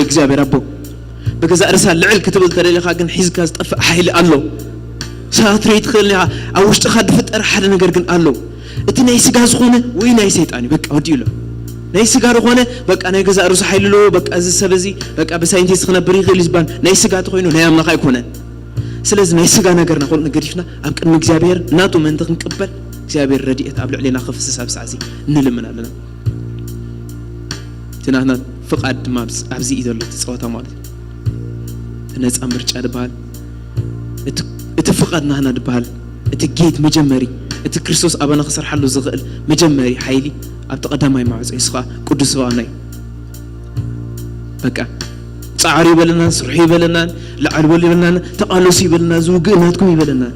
እግዚኣብሔር ኣቦ። ብገዛእ ርእሳ ልዕል ክትብል ተደሊኻ ግን ሒዝካ ዝጠፍእ ሓይሊ ኣሎ። ሳትሬት ትኽእል ኢኻ። ኣብ ውሽጥኻ ዝፍጠር ሓደ ነገር ግን ኣሎ። እቲ ናይ ስጋ ዝኾነ ወይ ናይ ሰይጣን እዩ፣ በቃ ወዲኡ ኣሎ። ናይ ስጋ ዝኾነ በቃ ናይ ገዛእ ርእሱ ሓይሊ ኣለዎ። በቃ እዚ ሰብ እዚ በቃ ብሳይንቲስት ክነብር ይኽእል እዩ ዝበሃል ናይ ስጋ ተኾይኑ ናይ ኣምላኽ ኣይኮነን። ስለዚ ናይ ስጋ ነገርና ኩሉ ገዲፍና ኣብ ቅድሚ እግዚኣብሔር ናቱ ምእንቲ ክንቅበል እግዚኣብሔር ረድኤት ኣብ ልዕሌና ክፍስስ ኣብ ሰዓት እዚ ንልምን ኣለና። እቲ ናትና ፍቓድ ድማ ኣብዚ፣ ኣብዚ እዩ ዘሎ እቲ ጸወታ ማለት እዩ። እቲ ነጻ ምርጫ ዝበሃል፣ እቲ፣ እቲ ፍቓድ ናህና ዝበሃል፣ እቲ ጌት መጀመሪ፣ እቲ ክርስቶስ ኣባና ክሰርሓሉ ዝኽእል መጀመሪ ሓይሊ ኣብቲ ቀዳማይ ማዕጾ እዩ። ንሱ ኸኣ ቅዱስ ዝባና እዩ። በቃ ጻዕሩ ይበለናን፣ ስርሑ ይበለናን፣ ላዕል በሉ ይበለናን፣ ተቓለሱ ይበለና፣ እዚ ውግእ ናትኩም ይበለናን።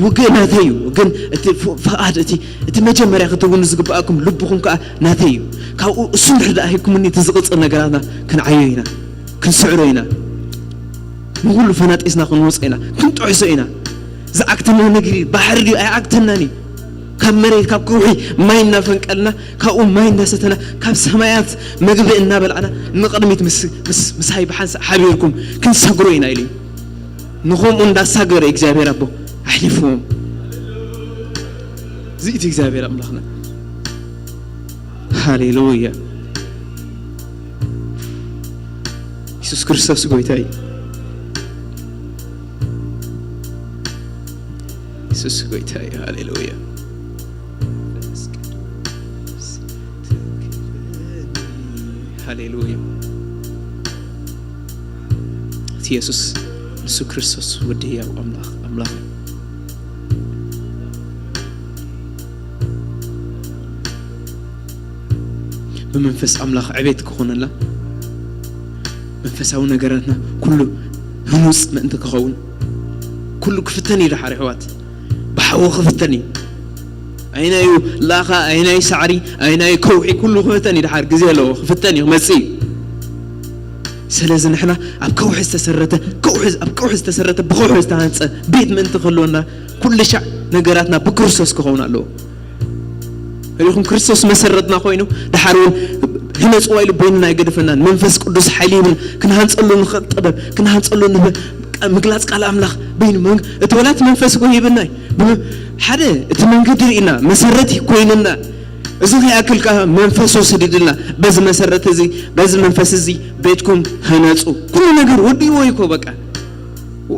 ውግእ ናተይ እዩ፣ ግን እቲ ፍ-፣ ፍቓድ፣ እቲ፣ እቲ መጀመርያ ክትውኑ ዝግብኣኩም ልብኹም ከኣ ናተይ እዩ። ካብኡ እሱ እንድሕር ደኣ ሂብኩምኒ፣ እቲ ዝቕጽል ነገራትና ክንዓዮ ኢና፣ ክንስዕሮ ኢና። ንኹሉ ፈናጢስና ክንወጾ ኢና፣ ክንጥሕሶ ኢና። ዝዓግተና ነገር እዩ፣ ባሕሪ ድዩ? ኣይዓግተናን እዩ። ካብ መሬት፣ ካብ ከውሒ ማይ እናፈንቀልና፣ ካብኡ ማይ እናሰተና፣ ካብ ሰማያት መግቢ እናበላዕና፣ ንቕድሚት ምስ፣ ምስ፣ ምሳይ ብሓንሳእ ሓቢርኩም ክንሰግሮ ኢና ኢሉ እዩ። ንኸምኡ እንዳሳገረ እግዚኣብሔር ኣቦ ኣሕሊፍዎም። እዚ እቲ እግዚኣብሔር ኣምላኽና። ሃሌሉያ። የሱስ ክርስቶስ ጎይታ እዩ። የሱስ ጎይታ እዩ። ሃሌሉያ። ሃሌሉያ። እቲ የሱስ ንሱ ክርስቶስ ወዲ ህያው ኣምላኽ፣ ኣምላኽ እዩ። ብመንፈስ ኣምላኽ ዕቤት ክኾነላ፣ መንፈሳዊ ነገራትና ኩሉ ህኑጽ ምእንቲ ክኸውን፣ ኩሉ ክፍተን እዩ። ደሓር ኣሕዋት፣ ብሓዊ ክፍተን እዩ። ኣይናዩ ላኻ፣ ኣይናይ ሳዕሪ፣ ኣይናይ ከውሒ፣ ኩሉ ክፍተን እዩ። ደሓር ግዜ ኣለዎ፣ ክፍተን እዩ፣ ክመጽእ እዩ። ስለዚ ንሕና ኣብ ከውሒ ዝተሰረተ፣ ከውሒ፣ ኣብ ከውሒ ዝተሰረተ፣ ብከውሒ ዝተሃንጸ ቤት ምእንቲ ክህልወና፣ ኩሉ ሻዕ ነገራትና ብክርስቶስ ክኸውን ኣለዎ። ርኢኹም፣ ክርስቶስ መሰረትና ኮይኑ፣ ደሓር እውን ህነጽዋ ኢሉ በይንና ኣይገድፈናን። መንፈስ ቅዱስ ሓይሊ ይህብን፣ ክንሃንጸሉ ንኽእል ጥበብ፣ ክንሃንጸሉ ንኽእል ምግላጽ ቃል ኣምላኽ በይኑ መን-፣ እቲ ወላ እቲ መንፈስ እኮ ሂብና እዩ። ብ-፣ ሓደ እቲ መንገዲ ርኢና፣ መሰረት ኮይንና፣ እዚ ከይኣክል ከኣ መንፈሱ ሰዲድልና፣ በዚ መሰረት እዚ፣ በዚ መንፈስ እዚ ቤትኩም ህነጹ። ኩሉ ነገር ወዲእዎ እዩ እኮ በቃ።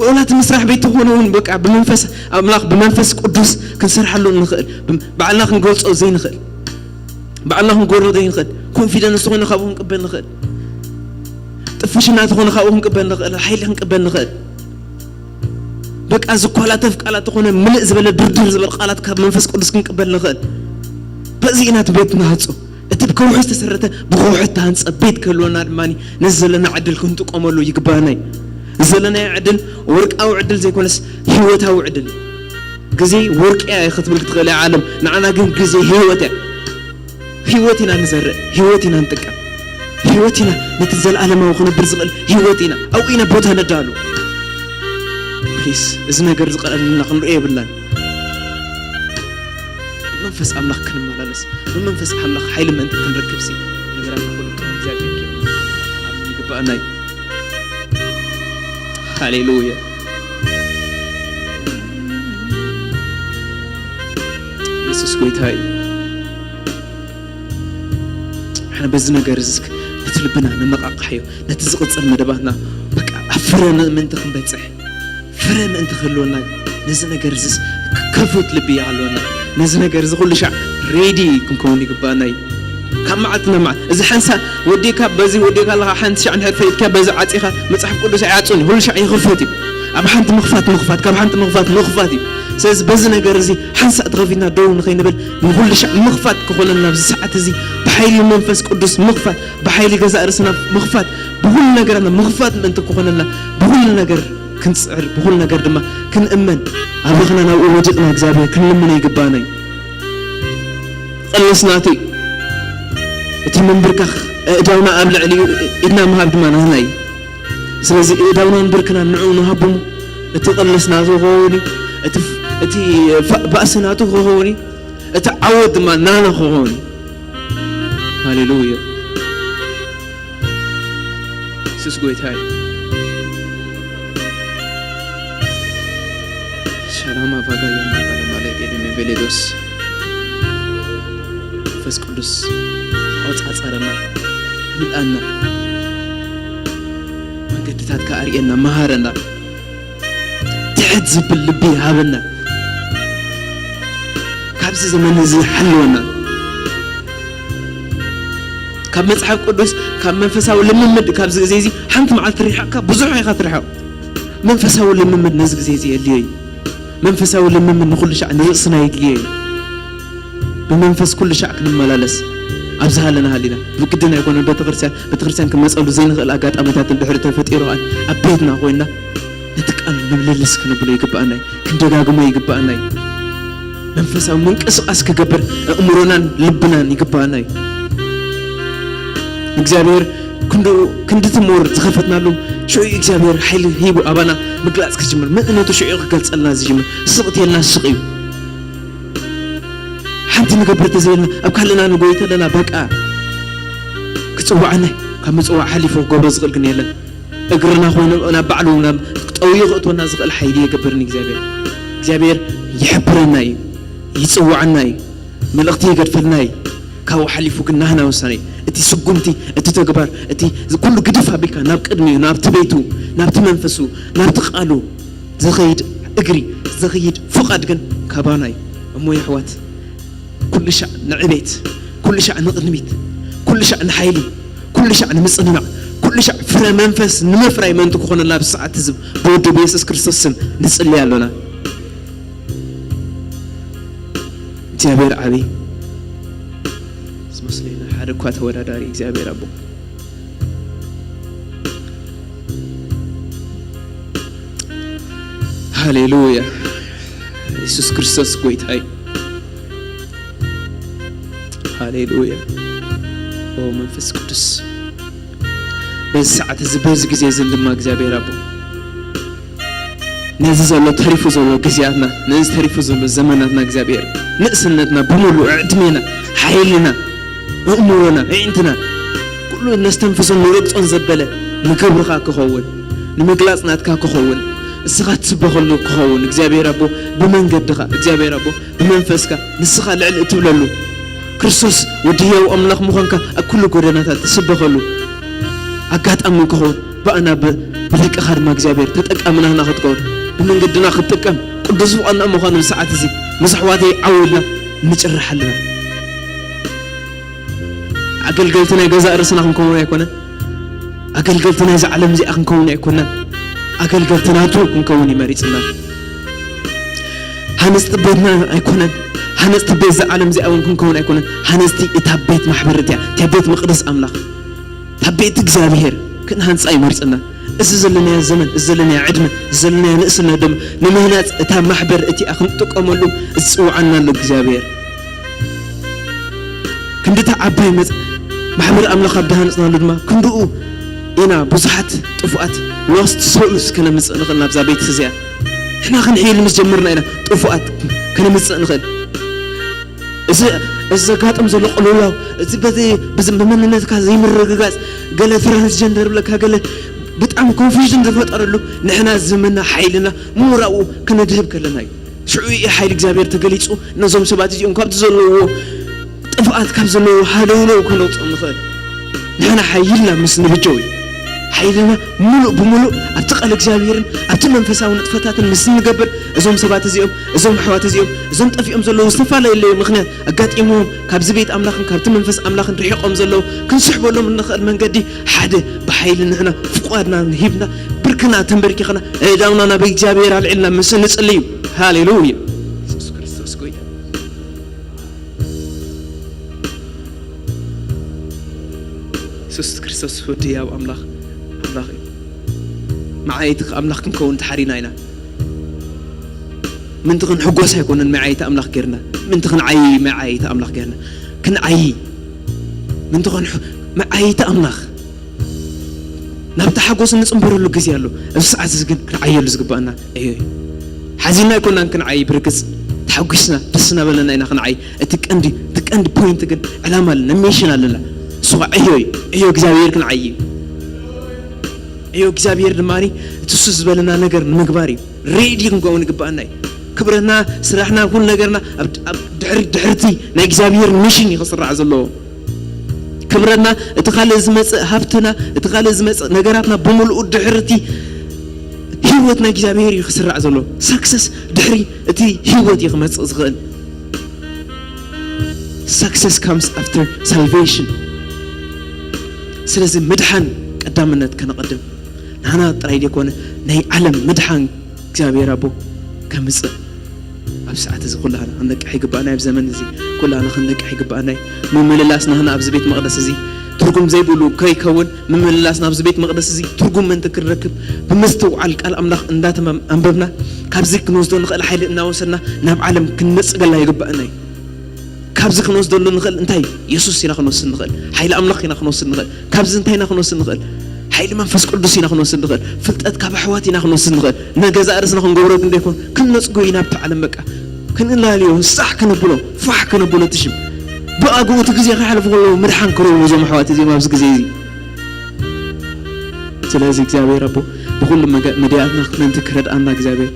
ወላ እቲ ምስራሕ ቤት ተኾነ እውን በቃ ብመንፈስ ኣምላኽ፣ ብመንፈስ ቅዱስ ክንሰርሓሉ እንኽእል፣ ብም-፣ ባዕልና ክንገልጾ ዘይንኽእል፣ ባዕልና ክንገብሮ ዘይንኽእል፣ ኮንፊደንስ ዝኾነ ካብኡ ክንቅበል ንኽእል፣ ጥፍሽና ዝኾነ ካብኡ ክንቅበል ንኽእል፣ ሓይሊ ክንቅበል ንኽእል። በቃ ዝኳላተፍ ቃላት ዝኾነ ምልእ ዝበለ ድርድር ዝበለ ቃላት ካብ መንፈስ ቅዱስ ክንቅበል ንኽእል። በዚ ኢና እቲ ቤት ንሃንጾ። እቲ ብከውሒ ዝተሰረተ ብከውሒ እተሃንጸ ቤት ክህልወና ድማ ነዚ ዘለና ዕድል ክንጥቀመሉ ይግባኣና እዩ። እዚ ዘለናዮ ዕድል ወርቃዊ ዕድል ዘይኮነስ ህይወታዊ ዕድል እዩ። ግዜ ወርቂ እያ ክትብል ክትኽእል እያ ዓለም፣ ንዓና ግን ግዜ ህይወት እያ። ህይወት ኢና ንዘርእ፣ ህይወት ኢና ንጥቀም፣ ህይወት ኢና ነቲ ዘለኣለማዊ ክነብር ዝኽእል ህይወት ኢና፣ ኣብኡ ኢና ቦታ ነዳሉ። ፕሊስ፣ እዚ ነገር እዚ ቀለልና ክንሪኦ የብልናን። መንፈስ ኣምላኽ ክንመላለስ፣ ብመንፈስ ኣምላኽ ሓይሊ ምእንቲ ክንረክብ ሲ፣ ነገራት ኩሉ ከም እግዚኣብሔር ጌሩ ኣብ ይግባኣና እዩ። ሃሌሉያ። የሱስ ጎይታ እዩ። ንሕና በዚ ነገር እዚ እስከ ነቲ ልብና ነመቓቕሓዮ፣ ነቲ ዝቕጽል መደባትና በቃ ኣብ ፍረ ምእንቲ ክንበጽሕ፣ ፍረ ምእንቲ ክህልወና፣ ነዚ ነገር እዚስ ክፉት ልቢ ይሃልወና። ነዚ ነገር እዚ ኩሉ ሻዕ ሬዲ ክንከውን ይግባኣና እዩ። ካብ መዓልቲ ናብ መዓልቲ፣ እዚ ሓንሳእ ወዲእካ፣ በዚ ወዲእካ ኣለኻ፣ ሓንቲ ሻዕ እንድሕር ፈሊጥካ፣ በዚ ዓጺኻ፣ መጽሓፍ ቅዱስ ኣይዓጹን እዩ፣ ኩሉ ሻዕ ይኽፈት እዩ። ኣብ ሓንቲ ምኽፋት፣ ምኽፋት፣ ካብ ሓንቲ ምኽፋት፣ ምኽፋት እዩ። ስለዚ በዚ ነገር እዚ ሓንሳእ ተኸፊትና ደው ንኸይንብል፣ ንኹሉ ሻዕ ምኽፋት ክኾነና ኣብዚ ሰዓት እዚ፣ ብሓይሊ መንፈስ ቅዱስ ምኽፋት፣ ብሓይሊ ገዛእ ርእስና ምኽፋት፣ ብኹሉ ነገራትና ምኽፋት ምእንቲ ክኾነና፣ ብኹሉ ነገር ክንጽዕር፣ ብኹሉ ነገር ድማ ክንእመን፣ ኣምላኽና ናብኡ ወዲቕና እግዚኣብሔር ክንልምኖ ይግባኣና እዩ። ቅልስ ናቱ እዩ። እቲ ምንብርካኽ፣ ኣእዳውና ኣብ ልዕሊኡ ኢድና ምሃብ ድማ ናህና እዩ። ስለዚ ኣእዳውናን ብርክናን ንዕኡ ንሃቦ እሞ፣ እቲ ቅልስ ናቱ ክኸውን እዩ፣ እቲ ፍ-፣ እቲ ፋ-፣ ባእሲ ናቱ ክኸውን እዩ፣ እቲ ዓወት ድማ ናና ክኸውን እዩ። ሃሌሉያ። የሱስ ጎይታ እዩ። ሰላም ኣባጋ ያማባለ ማለገ ሜቬሌዶስ። መንፈስ ቅዱስ ኣውጻጸረና፣ ምልኣና፣ መንገድታትካ ኣርእየና፣ መሃረና። ትሕት ዝብል ልቢ ሃበና። ካብዚ ዘመን እዚ ሓልወና። ካብ መጽሓፍ ቅዱስ፣ ካብ መንፈሳዊ ልምምድ፣ ካብዚ ግዜ እዚ ሓንቲ መዓልቲ ርሒቕካ ብዙሕ ኢኻ ትርሕቕ። መንፈሳዊ ልምምድ ነዚ ግዜ እዚ የድልዮ እዩ። መንፈሳዊ ልምምድ ንኹሉ ሻዕ ንርእስና የድልዮ እዩ። ብመንፈስ ኩሉ ሻዕ ክንመላለስ ኣብ ዝሃለና ሃሊና። ብግድን ኣይኮነን ቤተክርስትያን፣ ቤተክርስትያን ክንመጸሉ ዘይንኽእል ኣጋጣሚታት እንድሕር ተፈጢሩ ኸኣ ኣብ ቤትና ኮይንና ነቲ ቃል ምልልስ ክንብሎ ይግብኣና እዩ። ክንደጋግሞ ይግብኣና እዩ። መንፈሳዊ ምንቅስቃስ ክገብር ኣእምሮናን ልብናን ይግብኣና እዩ። እግዚኣብሔር ክንዱ-፣ ክንዲ ትሞር ዝኸፈትናሉ ሽዑ እግዚኣብሔር ሓይሊ ሂቡ ኣባና ምግላጽ ክጅምር፣ መንነቱ ሽዑ ክገልጸልና ዝጅምር፣ ስቕ ተልና ስቕ እዩ። ሓንቲ ንገብር ተዘይልና ኣብ ካልእና ንጎይ ተለና በቃ ክጽዋዓና እዩ። ካብ ምጽዋዕ ሓሊፉ ክገብሮ ዝኽእል ግን የለን። እግርና ኮይኑ ናብ ባዕሉ ናብ ጠውዩ ክእትወና ዝኽእል ሓይሊ የገብርኒ እግዚኣብሔር። እግዚኣብሔር ይሕብረና እዩ፣ ይጽውዓና እዩ፣ መልእኽቲ ይገድፈልና እዩ። ካብኡ ሓሊፉ ግን ናህና ውሳነ እዩ። እቲ ስጉምቲ፣ እቲ ተግባር፣ እቲ ኩሉ ግድፍ ኣቢልካ ናብ ቅድሚኡ፣ ናብቲ ቤቱ፣ ናብቲ መንፈሱ፣ ናብቲ ቃሉ ዝኸይድ እግሪ፣ ዝኸይድ ፍቓድ ግን ካባና እዩ። እሞ የሕዋት፣ ኩሉ ሻዕ ንዕቤት፣ ኩሉ ሻዕ ንቕድሚት፣ ኩሉ ሻዕ ንሓይሊ፣ ኩሉ ሻዕ ንምጽንናዕ፣ ኩሉ ሻዕ ፍረ መንፈስ ንምፍራይ ምእንቲ ክኾነልና ኣብዚ ሰዓት እዚ ብወዱ ብየሱስ ክርስቶስ ስም ንጽሊ ኣሎና። እግዚኣብሔር ዓብዪ ዝመስለኒ ሓደ እኳ ተወዳዳሪ እግዚኣብሔር ኣቦ። ሃሌሉያ። የሱስ ክርስቶስ ጎይታ እዩ። ሃሌሉያ። ኦ መንፈስ ቅዱስ፣ በዚ ሰዓት እዚ፣ በዚ ግዜ እዝን ድማ እግዚኣብሔር ኣቦ፣ ነዚ ዘሎ ተሪፉ ዘሎ ግዜያትና፣ ነዚ ተሪፉ ዘሎ ዘመናትና እግዚኣብሔር፣ ንእስነትና ብምሉእ ዕድሜና፣ ሓይልና፣ ኣእምሮና፣ ኣዒንትና፣ ኩሉ ነስተንፍሶን ንረግጾን ዘበለ ንክብርኻ ክኸውን፣ ንምግላጽ ናትካ ክኸውን፣ እስኻ ትስበኸሉ ክኸውን፣ እግዚኣብሔር ኣቦ፣ ብመንገድኻ፣ እግዚኣብሔር ኣቦ፣ ብመንፈስካ፣ ንስኻ ልዕል እትብለሉ፣ ክርስቶስ ወዲ ህያው ኣምላኽ ምዃንካ ኣብ ኩሉ ጎደናታት ትስበኸሉ ኣጋጣሚ ክኸውን፣ ብኣና ብ-፣ ብደቅኻ ድማ እግዚኣብሔር ተጠቃሚ ናህና ክትከውን፣ ብመንገድና ክትጥቀም፣ ቅዱስ ፍቓድና ምዃኑ ሰዓት እዚ ምስ ኣሕዋተይ ዓው ኢልና ንጭርሕ ኣለና። ኣገልገልቲ ናይ ገዛእ ርእስና ክንከውን ኣይኮነን። ኣገልገልቲ ናይዛ ዓለም እዚኣ ክንከውን ኣይኮነን። ኣገልገልቲ ናቱ ክንከውን እዩ መሪጽና። ሃነጽቲ ቤትና ኣይኮነን። ሃነጽቲ ቤት እዛ ዓለም እዚኣ እውን ክንከውን ኣይኮነን። ሃነጽቲ እታ ቤት ማሕበር እቲኣ፣ እታ ቤት መቕደስ ኣምላኽ፣ እታ ቤት እግዚኣብሔር ክንሃንጻ እዩ መሪጽና። እዚ ዘለናዮ ዘመን፣ እዚ ዘለናዮ ዕድመ፣ እዚ ዘለናዮ ንእስነት ድማ ንምህናጽ እታ ማሕበር እቲኣ ክንጥቀመሉ ዝጽውዓና ኣሎ እግዚኣብሔር። ክንድቲ ዓባይ መጽ-፣ ማሕበር ኣምላኽ ኣብ ድሃንጽናሉ ድማ ክንድኡ ኢና ብዙሓት ጥፉኣት፣ ሎስት ሶልስ፣ ከነምጽእ ንኽእል ናብዛ ቤት እዚኣ። ንሕና ክንሕይል ምስ ጀመርና ኢና ጥፉኣት ከነምጽእ ንኽእል። እዚ፣ እዚ ዘጋጥም ዘሎ ቅልውላው፣ እዚ በዚ፣ ብዚ ብመንነትካ ዘይምርግጋጽ፣ ገለ ትራንስጀንደር ብለካ፣ ገለ ብጣዕሚ ኮንፊውዥን ዝፈጠረሉ፣ ንሕና ዝምና ሓይልና ምሁራኡ ክንድህብ ከለና እዩ። ሽዑ እዩ ሓይሊ እግዚኣብሔር ተገሊጹ፣ ነዞም ሰባት እዚኦም ካብቲ ዘለዎ ጥፍኣት፣ ካብ ዘለዎ ሃለውለው ከነውጽኦም ንኽእል። ንሕና ሓይልና ምስ ንብጀው እዩ። ሓይልና ምሉእ ብምሉእ ኣብቲ ቃል እግዚኣብሔርን ኣብቲ መንፈሳዊ ንጥፈታትን ምስ እንገብር፣ እዞም ሰባት እዚኦም፣ እዞም ኣሕዋት እዚኦም፣ እዞም ጠፊኦም ዘለዉ ዝተፈላለየ ምኽንያት ኣጋጢምዎም ካብዚ ቤት ኣምላኽን ካብቲ መንፈስ ኣምላኽን ርሒቖም ዘለዉ ክንስሕበሎም እንኽእል መንገዲ ሓደ ብሓይሊ ንሕና ፍቓድና ሂብና ብርክና ተንበርኪኽና ኣእዳውና ናብ እግዚኣብሔር ኣልዒልና ምስ እንጽሊ እዩ። ሃሌሉያ። የሱስ ክርስቶስ ጎይታ። የሱስ ክርስቶስ ወዲ ያብ ኣምላኽ፣ ኣምላኽ እዩ። መዓይቲ ኣምላኽ ክንከውን ተሓሪና ኢና። ምንቲ ክንሕጎስ ኣይኮነን መዓይቲ ኣምላኽ ጌርና። ምንቲ ክንዓይ መዓይቲ ኣምላኽ ጌርና። ክንዓይ። ምንቲ ክንሕ-፣ መዓይቲ ኣምላኽ። ናብቲ ሓጎስ እንጽንበረሉ ግዜ ኣሎ። ኣብዚ ሰዓት እዚ ግን ክንዓየሉ ዝግባኣና እዩ። ሓዚንና ኣይኮናን ክንዓይ፣ ብርግጽ ተሓጒስና ደስ እናበለና ኢና ክንዓይ። እቲ ቀንዲ፣ እቲ ቀንዲ ፖይንት ግን ዕላማ ኣለና፣ ሚሽን ኣለና። እሱ ኸዓ ዕዮ እዩ። ዕዮ እግዚኣብሔር ክንዓይ እዩ። እዩ እግዚኣብሔር ድማ እቲ እሱ ዝበለና ነገር ንምግባር እዩ። ሬዲ ክንከውን ይግባኣና እዩ። ክብረትና፣ ስራሕና፣ ኩሉ ነገርና ኣብ ድሕሪ ድሕርቲ ናይ እግዚኣብሔር ሚሽን እዩ ክስራዕ ዘለዎ። ክብረትና፣ እቲ ካልእ ዝመፅእ ሃብትና፣ እቲ ካልእ ዝመፅእ ነገራትና ብምልኡ ድሕርቲ ህይወት ናይ እግዚኣብሔር እዩ ክስራዕ ዘሎ። ሳክሰስ ድሕሪ እቲ ህይወት እዩ ክመፅእ ዝኽእል። Success comes after salvation። ስለዚ ምድሓን ቀዳምነት ከነቐድም፣ ንሓና ጥራይ ዘይኮነ ናይ ዓለም ምድሓን እግዚኣብሔር ኣቦ ከምፅእ ኣብ ሰዓት እዚ ኩላና ክንነቅሕ ይግባኣና። ኣብ ዘመን እዚ ኩላና ክንነቅሕ ይግባኣና። ምምልላስ ናህና ኣብዚ ቤት መቕደስ እዚ ትርጉም ዘይብሉ ከይከውን፣ ምምልላስ ናብዚ ቤት መቕደስ እዚ ትርጉም ምእንቲ ክንረክብ ብምስትውዓል ቃል ኣምላኽ እንዳተመም ኣንበብና ካብዚ ክንወስዶ ንኽእል ሓይሊ እናወሰድና ናብ ዓለም ክንነጽገላ ይግባኣና እዩ። ካብዚ ክንወስደሉ ንኽእል እንታይ? የሱስ ኢና ክንወስድ ንኽእል። ሓይሊ ኣምላኽ ኢና ክንወስድ ንኽእል። ካብዚ እንታይ ኢና ክንወስድ ንኽእል? ሓይሊ መንፈስ ቅዱስ ኢና ክንወስድ ንኽእል። ፍልጠት ካብ ኣሕዋት ኢና ክንወስድ ንኽእል። ንገዛእ ርእስና ክንገብሮ ግን ደይኮን፣ ክንነጽጎ ኢና ኣብቲ ዓለም በቃ። ክንላለዮ፣ ሳሕ ከነብሎ፣ ፋሕ ከነብሎ እቲ ሽም። ብኣግኡ እቲ ግዜ ክሓልፉ ከለዉ ምድሓን ክረኽቡ እዞም ኣሕዋት እዚኦም ኣብዚ ግዜ እዚ። ስለዚ እግዚኣብሔር ኣቦ ብኹሉ መገ-፣ መድያትና ምእንቲ ክረድኣና እግዚኣብሔር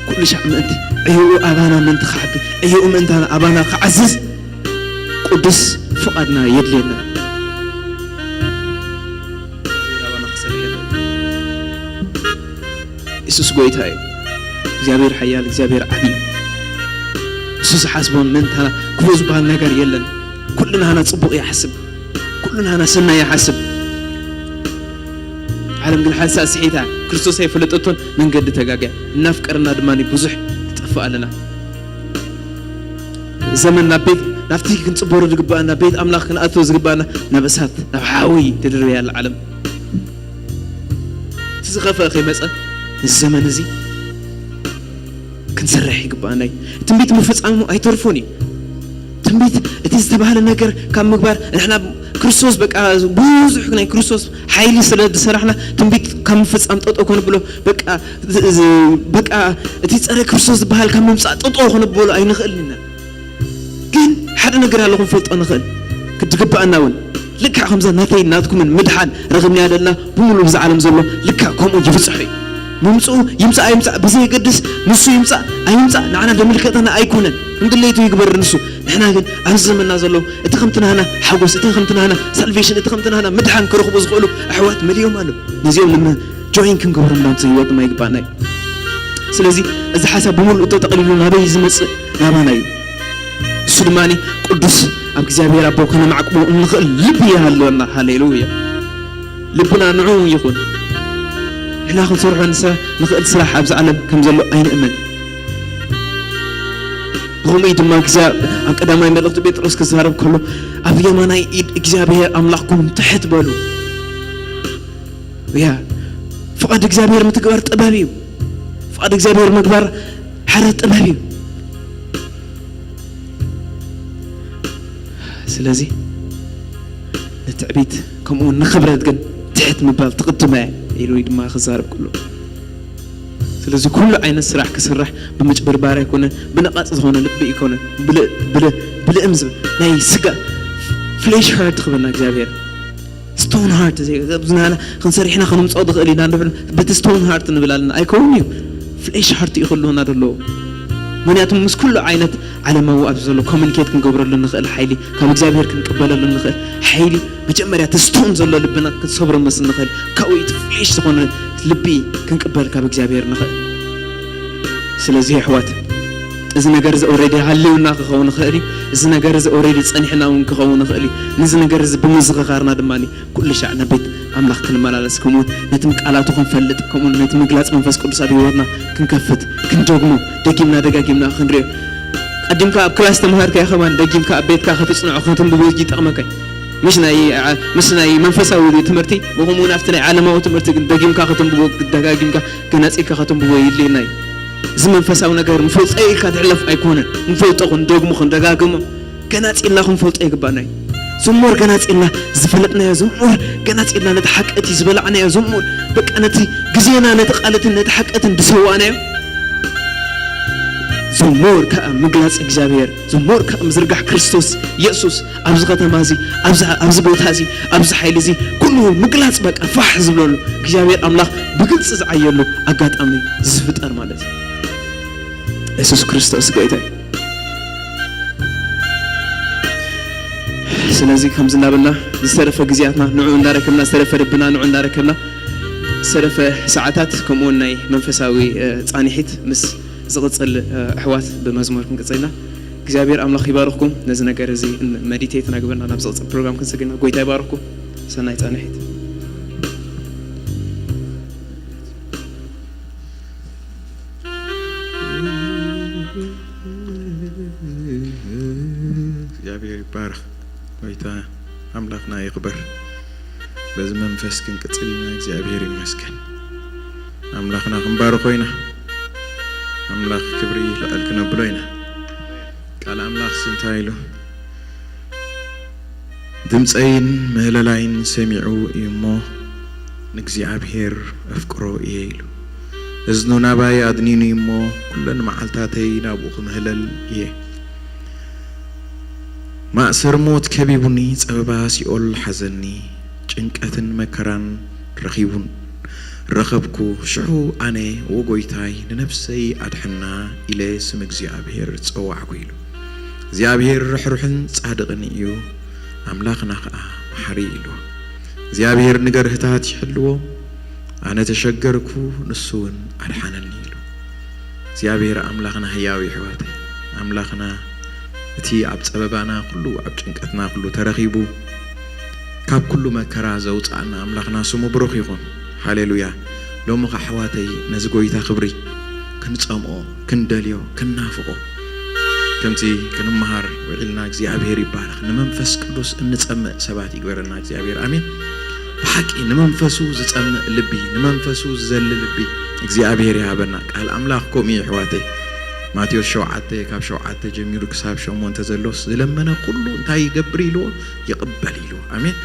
ኩሉ ሻዕ ምእንቲ ዕዮኡ ኣባና ምእንቲ ክዓቢ፣ ዕዮኡ ምእንታና ኣባና ክዓዝዝ ቅዱስ ፍቓድና የድልየና። ኣባና ክሰርሕ የኽእል። የሱስ ጎይታ እዩ። እግዚኣብሔር ሓያል፣ እግዚኣብሔር ዓቢ እዩ። እሱ ዝሓስቦን ምእንታና ክፉእ ዝበሃል ነገር የለን። ኩሉ ናህና ጽቡቕ ይሓስብ፣ ኩሉ ናህና ሰናይ ይሓስብ። ዓለም ግን ሓንሳእ ስሒታ፣ ክርስቶስ ኣይፈለጠቶን፣ መንገዲ ተጋግያ፣ እናፍቀርና ድማ ብዙሕ ትጠፍእ ኣለና። ዘመን ናብ ቤት፣ ናብቲ ክንጽበሮ ዝግባኣና፣ ቤት ኣምላኽ ክንኣትዎ ዝግባኣና፣ ናብ እሳት፣ ናብ ሓዊ ትድርበያ ኣላ ዓለም። እቲ ዝኸፍአ ከይመጸ፣ እዚ ዘመን እዚ ክንሰርሕ ይግባኣና እዩ። ትንቢት ምፍጻሙ ኣይተርፎን እዩ። ትንቢት፣ እቲ ዝተባህለ ነገር ካብ ምግባር፣ ንሕና ክርስቶስ፣ በቃ፣ ብዙሕ ናይ ክርስቶስ ሓይሊ ስለ ዝሰራሕና፣ ትንቢት ካብ ምፍጻም ጠጠው ከንብሎ፣ በቃ፣ ዝ-፣ ዝ-፣ በቃ፣ እቲ ጸረ ክርስቶስ ዝበሃል ካብ ምምጻእ ጠጠው ከንብሎ ኣይንኽእልን ኢና። ግን ሓደ ነገር ኣሎ ክንፈልጦ ንኽእል፣ ክድግብኣና እውን። ልክዕ ከምዛ ናተይ ናትኩምን ምድሓን ረኽብናያ ዘለና ብምሉእ ብዛ ዓለም ዘሎ ልክዕ ከምኡ ይብጽሑ እዩ። ምምጽኡ ይምጻእ ኣይምጻእ ብዘየገድስ፣ ንሱ ይምጻእ ኣይምጻእ ንዓና ደምልከተና ኣይኮነን። እንደለይቱ ይግበር ንሱ። ንሕና ግን ኣብዚ ዘመንና ዘሎ እቲ ከምቲ ናህና ሓጎስ፣ እቲ ከምቲ ናህና ሳልቬሽን፣ እቲ ከምቲ ናህና ምድሓን ክረኽቡ ዝኽእሉ ኣሕዋት መሊኦም ኣለዉ። ነዚኦም ንመ-፣ ጆይን ክንገብሮም ናብዚ ህይወት ድማ ይግባኣና እዩ። ስለዚ እዚ ሓሳብ ብምሉእ ተጠቕሊሉ ናበይ ዝመጽእ? ናባና እዩ። እሱ ድማ ቅዱስ ኣብ እግዚኣብሔር ኣቦ ከነማዕቅቦ እንኽእል ልቢ ይሃለወና። ሃሌሉያ። ልብና ንዑ ይኹን። ንሕና ክንሰርሖ ንሰ-፣ ንኽእል ስራሕ ኣብዚ ዓለም ከም ዘሎ ኣይንእመን። ብኸምኡ እዩ ድማ እግዚኣብ-፣ ኣብ ቀዳማይ መልእኽቲ ጴጥሮስ ክዛረብ ከሎ፣ "ኣብ የማናይ ኢድ እግዚኣብሔር ኣምላኽኩም ትሕት በሉ።" ያ፣ ፍቓድ እግዚኣብሔር ምትግባር ጥበብ እዩ። ፍቓድ እግዚኣብሔር ምግባር ሓደ ጥበብ እዩ። ስለዚ ንትዕቢት ከምኡ እውን ንኽብረት ግን ትሕት ምባል ትቕድመ እያ ኢሉ ድማ ክዛረብ ከሎ፣ ስለዚ ኩሉ ዓይነት ስራሕ ክስራሕ ብምጭብርባር ኣይኮነን፣ ብነቓጽ ዝኾነ ልቢ ኣይኮነን፣ ብለ-፣ ብለ-፣ ብልእም ዝብል ናይ ስጋ ፍሌሽ ሃርት ክበና እግዚኣብሔር። ስቶን ሃርት ዘይ-፣ ዝናና ክንሰርሕና ክንምጽኦ ዝኽእል ኢና ንብል፣ በቲ ስቶን ሃርት ንብል ኣለና። ኣይከውን እዩ። ፍሌሽ ሃርት እዩ ክህልወና ዘለዎ። ምኽንያቱ ምስ ኩሉ ዓይነት ዓለማዊ ኣብዚ ዘሎ ኮሚኒኬት ክንገብረሉ ንኽእል ሓይሊ፣ ካብ እግዚኣብሔር ክንቅበለሉ ንኽእል ሓይሊ፣ መጀመርያ እቲ ስቶን ዘሎ ልብና ክንሰብሮ ምስ ንኽእል፣ ካብኡ እቲ ፍሌሽ ዝኾነ ልቢ ክንቅበል ካብ እግዚኣብሔር ንኽእል። ስለዚ ኣሕዋት፣ እዚ ነገር እዚ ኦልሬዲ ሃልዩና ክኸውን ይኽእል እዩ። እዚ ነገር እዚ ኦልሬዲ ጸኒሕና እውን ክኸውን ይኽእል እዩ። ነዚ ነገር እዚ ብምዝኽኻርና ድማ ኩሉ ሻዕ ናብ ቤት ኣምላኽ ክንመላለስ፣ ከምኡውን ነቲ ቃላቱ ክንፈልጥ፣ ከምኡውን ነቲ ምግላጽ መንፈስ ቅዱስ ኣብ ህይወትና ክንከፍት፣ ክንደግሞ፣ ደጊምና ደጋጊምና ክንሪኦ። ቀዲምካ ኣብ ክላስ ተምሃርካዮ ከማን ደጊምካ ኣብ ቤትካ ከተጽንዖ፣ ከተንብቦ ይጠቕመካ እዩ። ምስ ናይ፣ ምስ ናይ መንፈሳዊ ትምህርቲ፣ ከምኡውን ኣብቲ ናይ ዓለማዊ ትምህርቲ ግን ደጊምካ ከተንብቦ፣ ደጋጊምካ ገናጺልካ ከተንብቦ የድልየና እዩ። እዚ መንፈሳዊ ነገር ንፈልጦ ኢልካ ትሕለፍ ኣይኮነን። ንፈልጦ ክንደግሞ፣ ክንደጋግሞ፣ ገናጺልና ክንፈልጦ ይግባና እዩ። ዝሙር ገናጺልና ዝፈለጥናዮ፣ ዝሙር ገናጺልና ነቲ ሓቂ እቲ ዝበላዕናዮ፣ ዝሙር በቃ ነቲ ግዜና ነቲ ቃል እቲ ነቲ ሓቂ እቲ ዝሰዋእናዮ፣ ዝሙር ከኣ ምግላጽ እግዚኣብሔር፣ ዝሙር ከኣ ምዝርጋሕ ክርስቶስ የሱስ ኣብዚ ከተማ እዚ፣ ኣብዚ፣ ኣብዚ ቦታ እዚ፣ ኣብዚ ሓይሊ እዚ፣ ኩሉ ምግላጽ በቃ ፋሕ ዝብለሉ እግዚኣብሔር ኣምላኽ ብግልጺ ዝዓየሉ ኣጋጣሚ ዝፍጠር ማለት እዩ። የሱስ ክርስቶስ ጎይታ እዩ። ስለዚ ከምዚ እናበልና ዝተረፈ ግዜያትና ንዑ እንዳረከብና፣ ዝተረፈ ልብና ንዑ እንዳረከብና፣ ዝተረፈ ሰዓታት ከምኡውን ናይ መንፈሳዊ፣ እ፣ ጻንሒት ምስ ዝቕጽል፣ እ፣ ኣሕዋት ብመዝሙር ክንቅጽል ኢና። እግዚኣብሔር ኣምላኽ ይባርኽኩም። ነዚ ነገር እዚ ን-፣ መዲቴት እናገበርና ናብ ዝቕጽል ፕሮግራም ክንሰግድ ኢና። ጎይታ ይባርኽኩም። ሰናይ ጻንሒት። እግዚኣብሔር ይባረኽ። ጎይታ ኣምላኽና ይኽበር። በዚ መንፈስ ክንቅጽል ኢና። እግዚኣብሔር ይመስገን። ኣምላኽና ክንባርኾ ኢና። ኣምላኽ ክብሪ ልዕል ክነብሎ ኢና። ቃል ኣምላኽሲ እንታይ ኢሉ? ድምፀይን ምህለላይን ሰሚዑ እዩ እሞ ንእግዚኣብሔር ኣፍቅሮ እየ ኢሉ። እዝኑ ናባይ ኣድኒኑ እዩ እሞ ኩለን መዓልታተይ ናብኡ ክምህለል እየ። ማእሰር ሞት ከቢቡኒ፣ ጸበባ ሲኦል ሓዘኒ፣ ጭንቀትን መከራን ረኺቡን ረኸብኩ። ሽዑ ኣነ፣ "ዎ ጎይታይ፣ ንነፍሰይ ኣድሕና" ኢለ ስም እግዚኣብሔር ጸዋዕኩ ኢሉ። እግዚኣብሔር ርሕሩሕን ጻድቕን እዩ፣ ኣምላኽና ኸኣ መሓሪ እዩ ኢልዎ። እግዚኣብሔር ንገርህታት ይሕልዎ፣ ኣነ ተሸገርኩ፣ ንሱ እውን ኣድሓነኒ ኢሉ። እግዚኣብሔር ኣምላኽና ህያው እዩ፣ ኣሕዋተይ። ኣምላኽና እቲ ኣብ ጸበባና ኩሉ፣ ኣብ ጭንቀትና ኩሉ ተረኺቡ፣ ካብ ኩሉ መከራ ዘውጽኣና ኣምላኽና ስሙ ብሩኽ ይኹን። ሃሌሉያ። ሎሚ ኸዓ ኣሕዋተይ ነዚ ጐይታ ክብሪ ክንጸምኦ፣ ክንደልዮ፣ ክንናፍቖ፣ ከምቲ ክንመሃር ውዒልና እግዚኣብሔር ይባረኽ። ንመንፈስ ቅዱስ እንጸምእ ሰባት ይግበረና እግዚኣብሔር። ኣሜን። ብሓቂ ንመንፈሱ ዝጸምእ ልቢ፣ ንመንፈሱ ዝዘሊ ልቢ እግዚኣብሔር ይሃበና። ቃል ኣምላኽ ከምኡ እዩ ኣሕዋተይ። ማቴዎስ ሸውዓተ ካብ ሸውዓተ ጀሚሩ ክሳብ ሸሞንተ ዘሎስ ዝለመነ ኩሉ እንታይ ይገብር ኢልዎ? ይቕበል ኢልዎ። ኣሜን።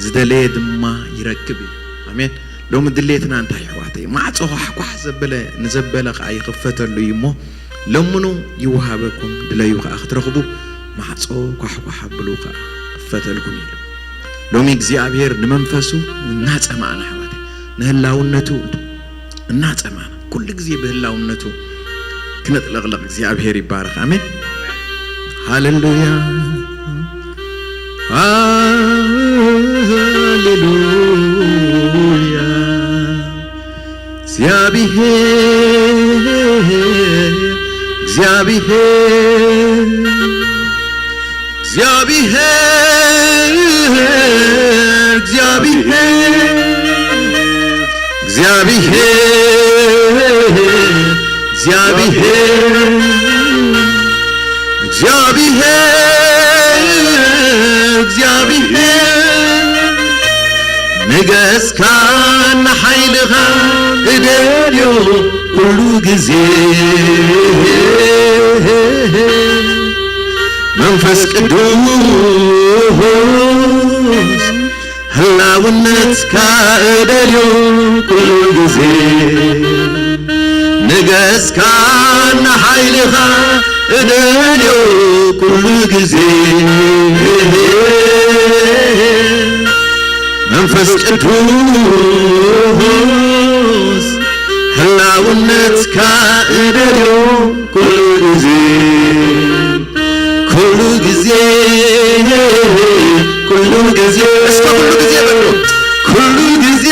ዝደለየ ድማ ይረክብ እዩ። ኣሜን። ሎሚ ድሌትና እንታይ ኣሕዋተይ? ማዕጾ ኳሕኳሕ ዘበለ፣ ንዘበለ ኸኣ ይኽፈተሉ እዩ እሞ፣ ለምኑ ይወሃበኩም፣ ድለዩ ኸኣ ክትረኽቡ፣ ማዕጾ ኳሕኳሕ ኣብሉ ኸኣ ክፈተልኩም ኢሉ። ሎሚ እግዚኣብሔር ንመንፈሱ እናጸማእና ኣሕዋተይ፣ ንህላውነቱ እናጸማእና፣ ኩሉ ግዜ ብህላውነቱ ክነጥለቕለቕ እግዚኣብሔር ይባረኽ። ኣሜን። ሃሌሉያ፣ ሃሌሉያ። እግዚኣብሔር፣ እግዚኣብሔር፣ እግዚኣብሔር፣ እግዚኣብሔር፣ እግዚኣብሔር፣ ንገስካ ንሓይልኻ እደልዮ ኩሉ ግዜ። መንፈስ ቅዱስ ህላውነትካ እደልዮ ኩሉ ግዜ። ንገስካ ንሓይልኻ እደልዮ ኩሉ ግዜ። መንፈስ ቅዱስ ህላውነትካ እደልዮ ኩሉ ግዜ፣ ኩሉ ግዜ፣ ኩሉ ግዜ። እስከ ኩሉ ግዜ በሉ። ኩሉ ግዜ፣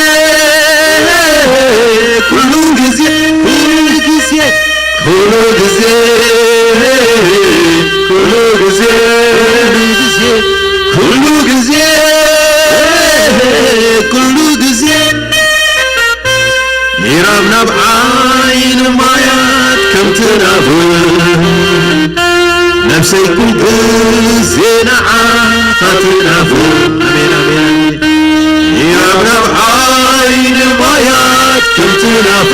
ኩሉ ግዜ፣ ኩሉ ግዜ፣ ኩሉ ግዜ፣ ኩሉ ግዜ፣ ኩሉ ግዜ፣ ኩሉ ግዜ። ምዕራብ ናብ ዓይኒ ማያት ከም ትናፍቕ፣ ነፍሰይ ኩል ግዜ ንዓኻ ትናፍቕ። ኣሜን፣ ኣሜን፣ ኣሜን። ምዕራብ ናብ ዓይኒ ማያት ከም ትናፍቕ፣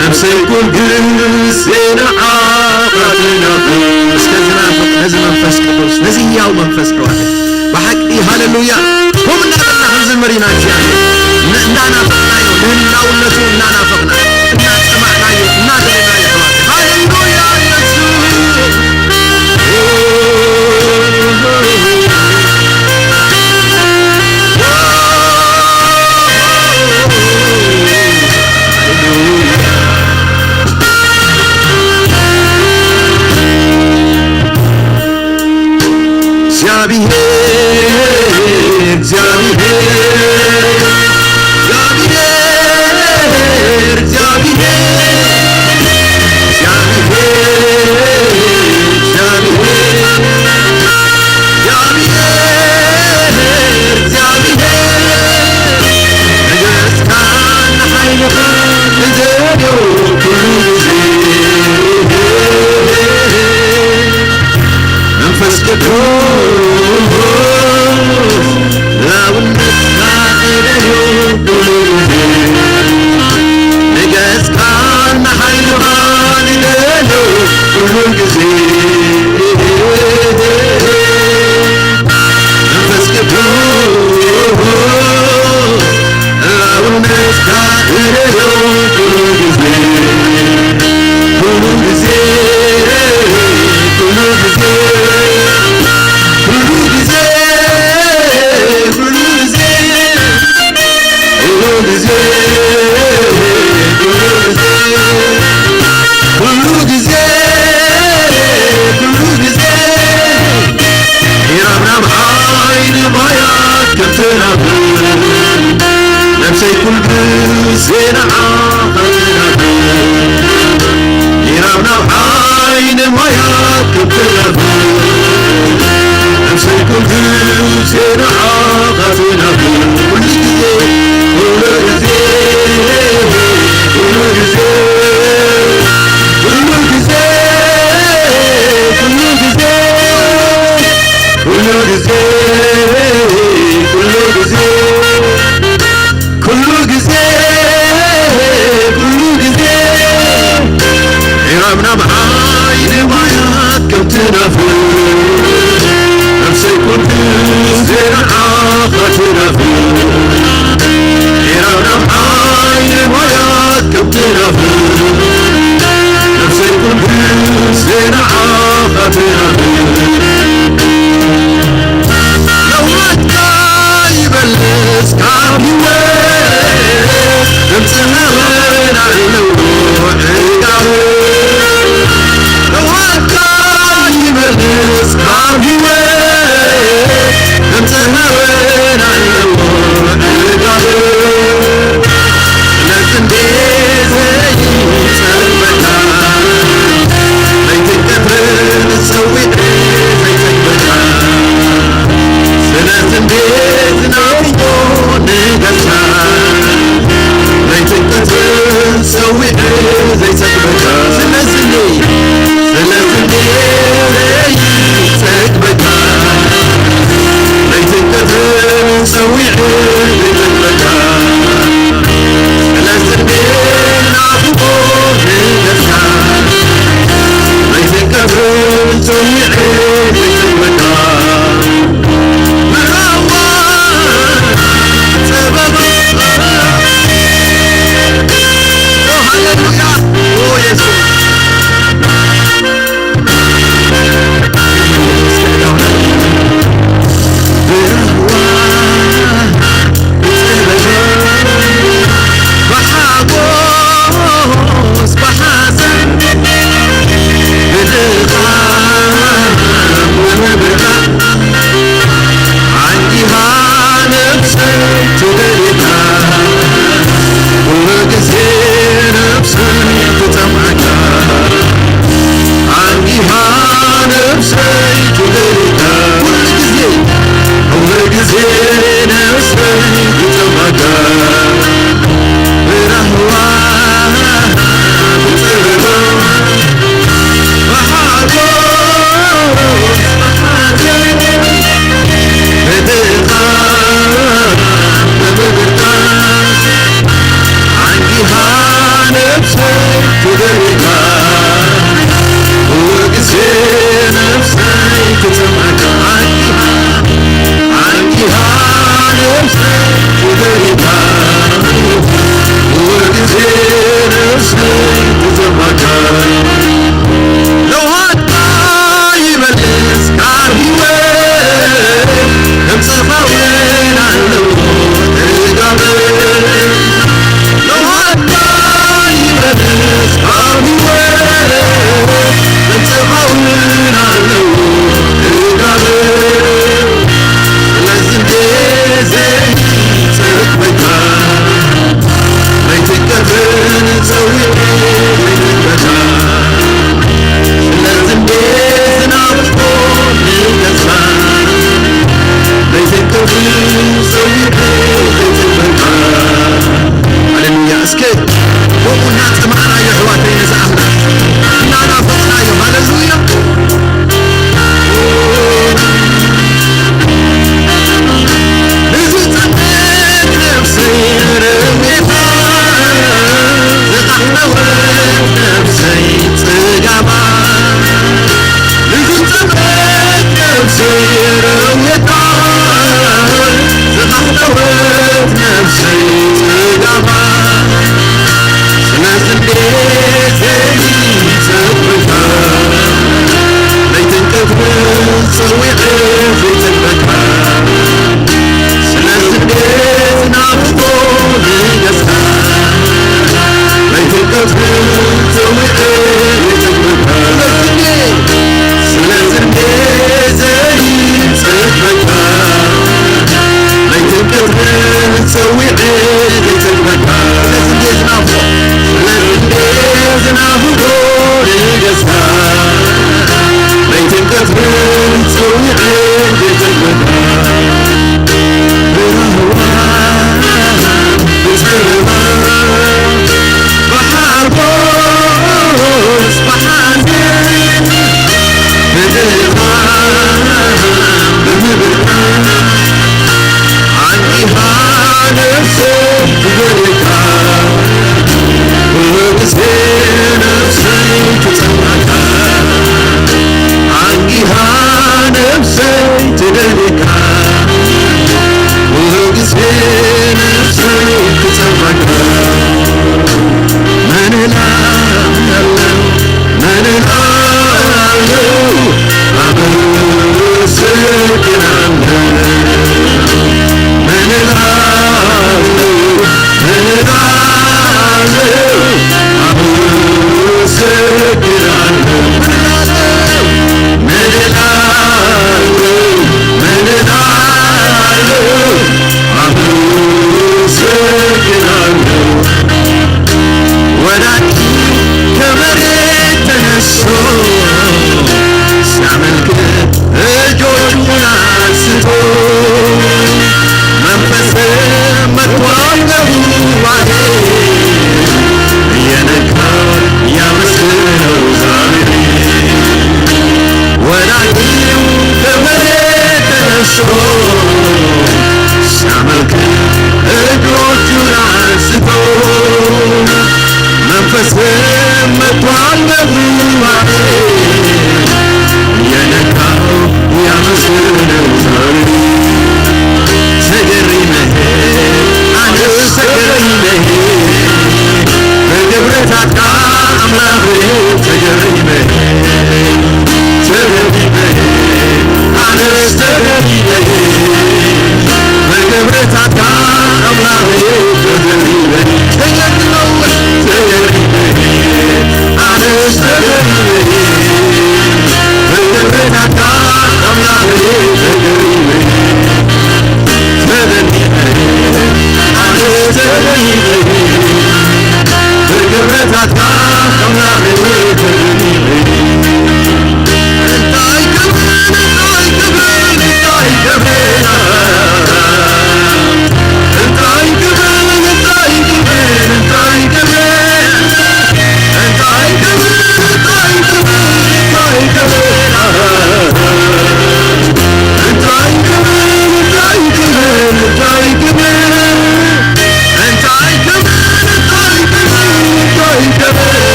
ነፍሰይ ኩል ግዜ ንዓኻ ትናፍቕ። እስከ ዝናፍቕ ነዚ መንፈስ ቅዱስ፣ ነዚ ህያው መንፈስ ኣሕዋተይ። ብሓቂ ሃሌሉያ። ከምኡ እናበልና ክንዝምር ኢና እግዚኣብሔር። ን-፣ እንዳናፈቕናዮ፣ ንህላውነቱ እናናፈቕና፣ እናጸማዕናዮ፣ እናደለናዮ ኣሕዋተይ። ዜና ዓኻትናፍ ኢራብ ናብ ዓይኒ ማያት ክትረፍ ነፍሰይ ኩሉ ዜና ዓኻትናፍ ኩሉ ግዜ ኩሉ ግዜ ኩሉ ግዜ ኩሉ ግዜ ኩሉ ግዜ ኩሉ ግዜ ኩሉ ግዜ ኩሉ ግዜ ኩሉ ግዜ ኢራብ ናብ ዓይኒ ማያት ከም ትናፍር ነፍሰይ ኩሉ ዜና ዓኻ ትናፍር ኢራብ ናብ ዓይኒ ማያት ከም ትናፍር ነፍሰይ ኩሉ ዜና ዓኻ ትናፍር ለውጥካ ይበልጽ ካብ ህይወት ድምፅና እውን ኣለዎ ዕጋበት ለውጥካ ይበልጽ ካብ ህይወት ድምፅና እውን ኣለዎ ዕጋበት ስለዚ እንዴ ዘይጸልመታ ለይትን ቀትርን ጸዊዐ ዘይጸልመታ ስለዚ እንዴ ዝናፍቆ ንገርሳ ለይትን ቀትርን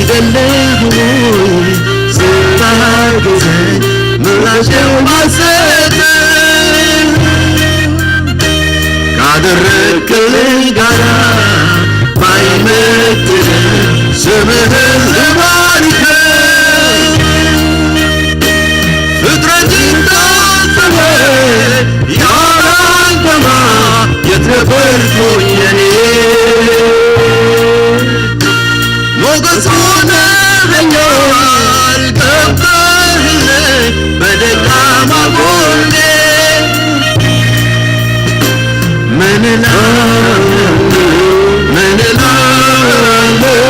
ዘለኹ ዝበሃል ግዜ ምላሽ የማሰጥ ካደረግክልኝ ጋራ ባይመጥን ስምህን ልባርከ ፍጥረት እንዳፈረ ያላንተማ የት ነበርኩኝ እኔ ሞገስ ሆነኸኛል ገብተህልኝ በደካማ ጎኔ ምን እላለሁ ምን እላለሁ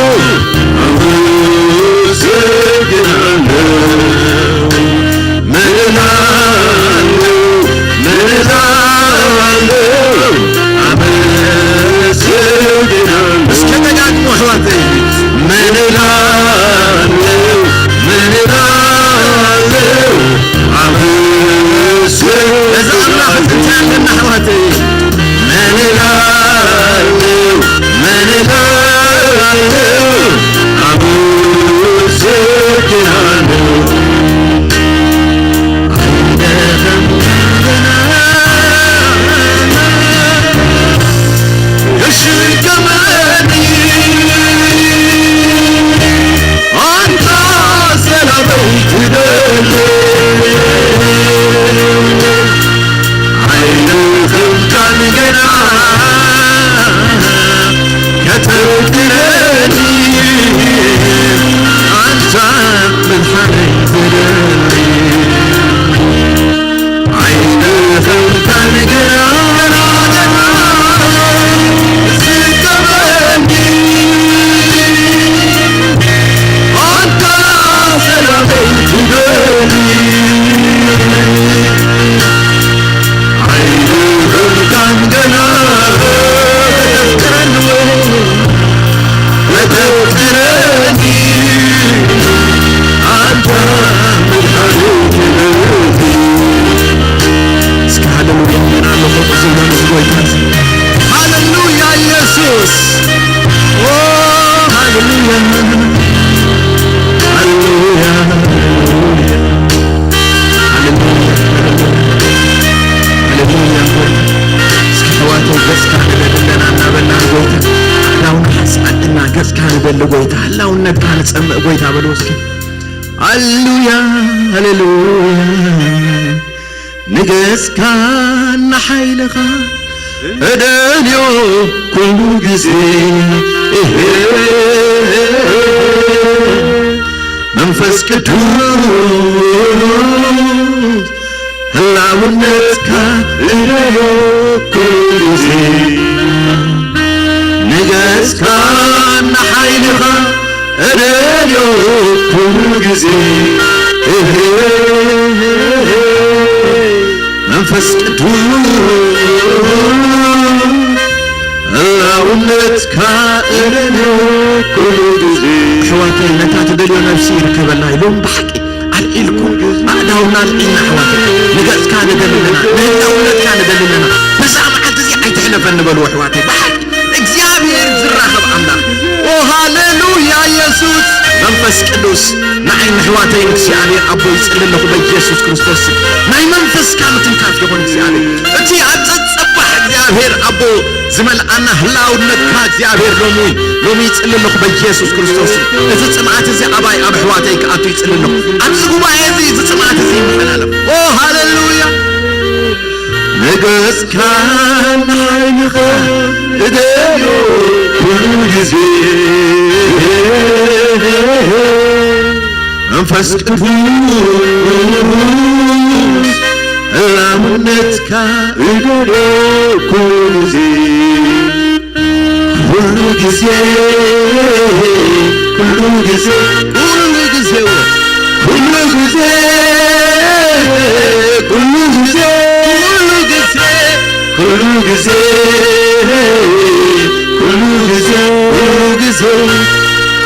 አመሰግናለሁ ምን እላለሁ ምን እላለሁ አመሰግናለሁ እስከ ደጋግሞ አሕዋተይ ምን እላለሁ ምን እላለሁ አመሰግናለሁ እዛ ኣምላኽ እንታይ ኣለና ኣሕዋተይ ምን እላለሁ ምን እላለሁ አመሰግናለሁ ገጽካ ንደሊ ጎይታ፣ ህላውነትካ ንጸምእ ጎይታ በሉ እስኪ። ሃሌሉያ፣ ሃሌሉያ፣ ንገጽካ ንሓይልኻ እደልዮ ኩሉ ግዜ። መንፈስ ቅዱስ ህላውነትካ እደልዮ ኩሉ ግዜ። ንገጽካ ንሓይልኻ እደልዮ ኩሉ ግዜ። መንፈስ ቅዱስ ህላውነትካ እደልዮ ኩሉ ግዜ። ኣሕዋተይ ነታ ትደልዮ ነብሲ ይርከበላ ኢሎም ብሓቂ ኣልዒልኩም ኣእዳውና ኣልዒልና ኣሕዋተይ ንገጽካ ንደሊ ኣለና ንህላውነትካ ንደሊ ኣለና። በዛ መዓልቲ እዚ ኣይትሕለፈኒ በሉ ኣሕዋተይ ብሓቂ እግዚኣብሔር ዝራኸብ ኣምላኽ። ኦ ሃሌሉያ ኢየሱስ መንፈስ ቅዱስ ንዓይ ንሕዋተይ ንእግዚኣብሔር ኣቦ ይጽሊ ኣለኹ በኢየሱስ ክርስቶስ ስም። ናይ መንፈስካ ምትንካፍ ይኹን እግዚኣብሔር እቲ ኣብ ጸጸባሕ እግዚኣብሔር ኣቦ ዝመልኣና ህላውነትካ እግዚኣብሔር ሎሚ ሎሚ ይጽሊ ኣለኹ በኢየሱስ ክርስቶስ ስም። እቲ ጽምኣት እዚ ኣባይ ኣብ ኣሕዋተይ ክኣቱ ይጽሊ ኣለኹ ኣብዚ ጉባኤ እዚ እዚ ጽምኣት እዚ ይመሓላለፍ። ኦ ሃሌሉያ ንገጽካ ንዓይንኻ እደልዮ ኩሉ ግዜ መንፈስ ቅዱስ ህላውነትካ እደልዮ ኩሉ ግዜ ኩሉ ግዜ ኩሉ ግዜ ኩሉ ግዜ ኩሉ ግዜ ኩሉ ግዜ ኩሉ ግዜ ኩሉ ግዜ ኩሉ ግዜ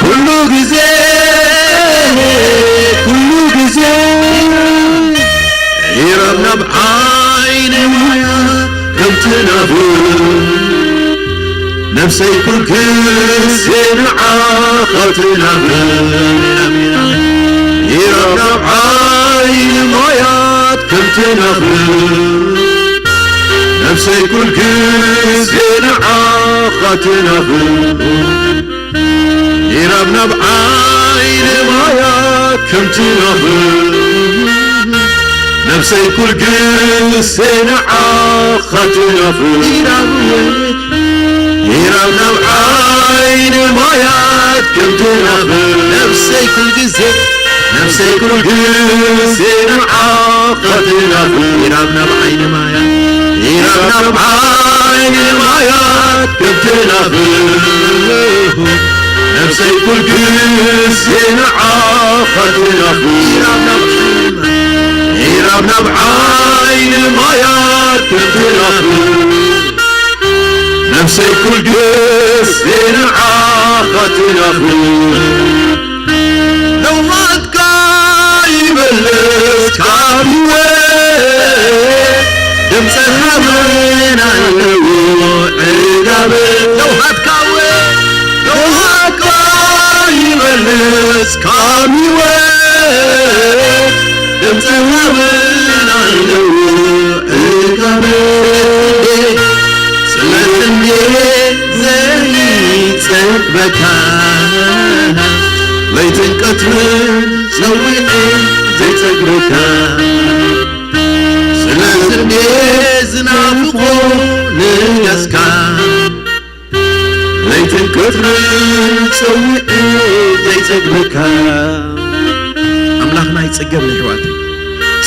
ኩሉ ግዜ ኩሉ ግዜ ይረብ ናብ ዓይኒ ማያ ከም ትናፍር ነፍሰይ ኩል ግዜ ንዓኻ ትናፍር ትናፍቕ፣ ነፍሰይ ኩል ግዜ ንዓኻ ትናፍቕ። ኢራብ ናብ ዓይኒ ማያት ከም ትናፍቕ፣ ነፍሰይ ኩል ግዜ ንዓኻ ትናፍቕ። ኢራብ፣ ኢራብ ናብ ዓይኒ ማያት ከም ትናፍቕ፣ ነፍሰይ ኩል ግዜ፣ ነፍሰይ ኩል ግዜ ንዓኻ ትናፍቕ። ኢራብ ናብ ዓይኒ ማያት፣ ኢራብ ናብ ዓይኒ ማያት ከም ትናፍቕ፣ ነፍሰይ ኩል ግዜ ንዓኻ ትናፍቕ። ኢራብ ናብ ዓይኒ ማያት፣ ኢራብ ናብ ዓይኒ ማያት ከም ትናፍቕ፣ ነፍሰይ ኩል ግዜ ንዓኻ ትናፍቕ። ለውሃትካ ይበልጽ ካብ ህይወት፣ ድምፅኻ ምን ኣለዎ ዕጋበት። ለውሃትካ እወ፣ ለውሃትካ ይበልጽ ካብ ህይወት፣ ድምፅኻ ምን ኣለዎ ዕጋበት። ስለዚ እንዴ ዘይጸግበካ፣ ለይትን ቀትርን ጸዊዐ ዘይጸግበካ። ስለዚ እንዴ ዝናፍቆ ንገስካ፣ ለይትን ቀትርን ጸዊዐ ዘይጸግበካ። ኣምላኽና ኣይጽገብን ኣሕዋተይ።